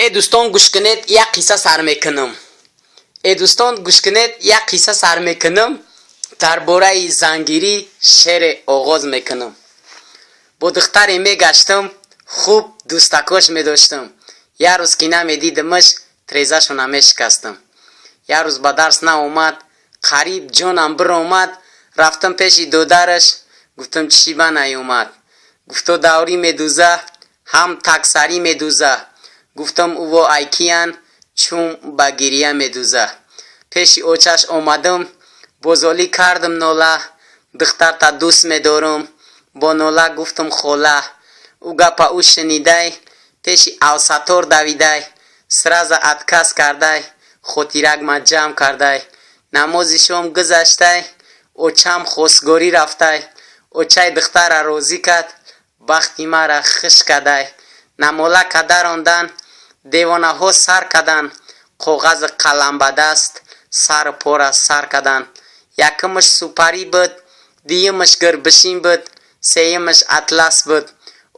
Э дӯстон, гӯш кунед, як қисса сар мекунам. Э дӯстон, гӯш кунед, як қисса сар мекунам. Дар бораи зангирӣ шеъре оғоз мекунам. Бо духтаре мегаштам, хуб дӯстакош медоштам. Як рӯз ки намедидимаш, трезашона мешикастам. Як рӯз ба дарс наомад, қариб ҷонам биромад. Рафтам пеши додараш, гуфтам: «Чӣ ба наёмад?» Гуфто: «Даврӣ медуза, ҳам таксарӣ медуза». Гуфтам: «Уво айкиян чун ба гирия медуза?» Пеши очаш омадам, бозолӣ кардам нола: «Духтарта дӯст медорам». Бо нола гуфтам: «Хола». Ӯ гапа ӯ шунидай, пеши авсатор давидай, сразу отказ кардай, хотиракма ҷамъ кардай. Намози шом гузаштай, очам хостгорӣ рафтай. Очаи духтара розӣ кард, бахти мара хуш кадай. Намола када рондан, девонаҳо сар кадан, коғази қалам ба даст, сару пора сар кадан. Якумаш супарӣ буд, дуюмаш гирбишин буд, сеюмаш атлас буд.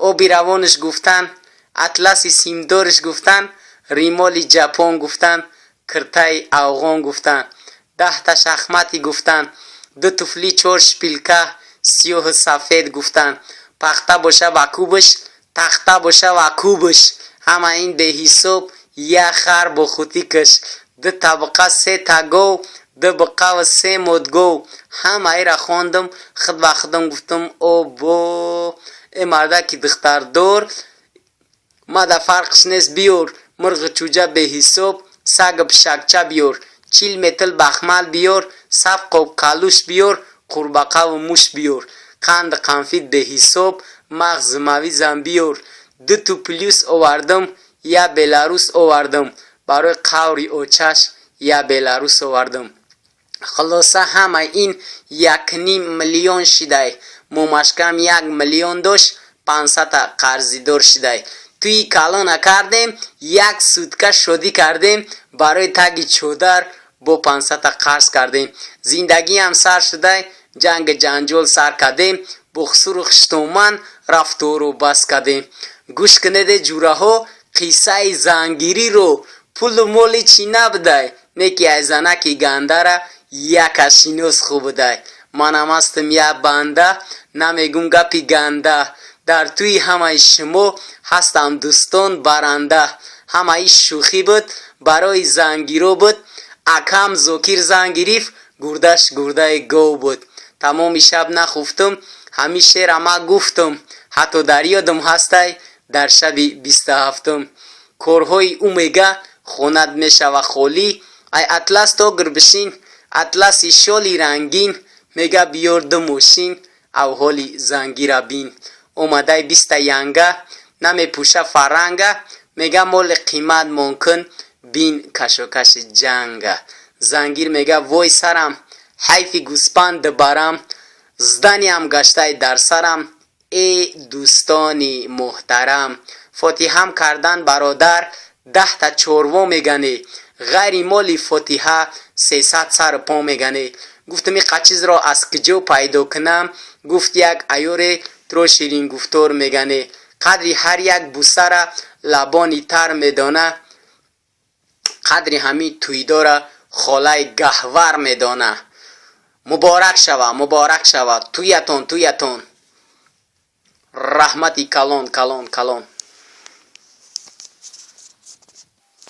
Оби равонаш гуфтан, атласи симдориш гуфтан, римоли ҷапон гуфтан, киртаи афғон гуфтан, 10-та шахмати гуфтан, ду туфли, чор шпилька, сиёҳу сафед гуфтан. Пахта боша ба кубаш, тахта боша ва кубаш, ҳама ин беҳисоб, як хар бо хутикаш, ду табақа, сета гов, ду буқаву се модгов. Ҳамаира хондам, худ ба худам гуфтам: «Обо, э мардаки духтардор, мада фарқш нест, биёр мурғи чӯҷа беҳисоб, сагу пишакча биёр, 40 метр бахмал биёр, 100 қоб калуш биёр, қурбақаву муш биёр, қанду қанфит беҳисоб, мағзу мавизам биёр». Дуту плюс овардам, я беларус овардам, барои қаври очаш я беларус овардам. Хулоса, ҳамаи ин 1,5 миллион шидай. Момашкам 1 миллион дошт, 500-та қарзидор шидай. Тӯи калона кардем, як сутка шодӣ кардем, барои таги чодар бо 500-та қарз кардем. Зиндагиам сар шудай, ҷангу ҷанҷол сар кардем, бо хусуру хуштоман рафтору бас кардем. Гӯш кунеде, ҷураҳо, қиссаи зангириро. Пулу моли чӣ набудай, не ки ай занаки гандара яка шинос хуб будай. Манам ҳастам як банда, намегум гапи ганда. Дар тӯи ҳамаи шумо ҳастам, дӯстон, баранда. Ҳамаи шӯхӣ буд, барои зангиро буд. Акам Зокир зан гирифт, гурдаш гурдаи гов буд. Тамоми шаб нахуфтум, ҳамин шеъра ма гуфтум, ҳатто дар ёдам ҳастай, дар шаби 27-ум. Корҳои ӯ, мега, хонат мешава холӣ, ай атлас то гирбишин, атласи шоли рангин. Мега: «Биёр ду мошин, авҳоли зангира бин». Омадай 20-та янга, намепӯша фаранга. Мега: «Моли қимат мон кун, бин кашокаши ҷанга». Зангир мега: «Вой сарам, ҳайфи гӯспанд барам, зданиам гаштай дар сарам». Э дӯстони муҳтарам, фотиҳам кардан, бародар, 10-та чорво мегане, ғайри моли фотиҳа 300 сару по мегане. Гуфтам: «Иқа чизро аз куҷо пайдо кунам?» Гуфт: «Як аёре туро ширингуфтор мегане, қадри ҳар як бусара лабони тар медона, қадри ҳамин тӯйдора холаи гаҳвар медона». Муборак шава, муборак шава тӯятон, тӯятон. Раҳмати калон, калон, калон.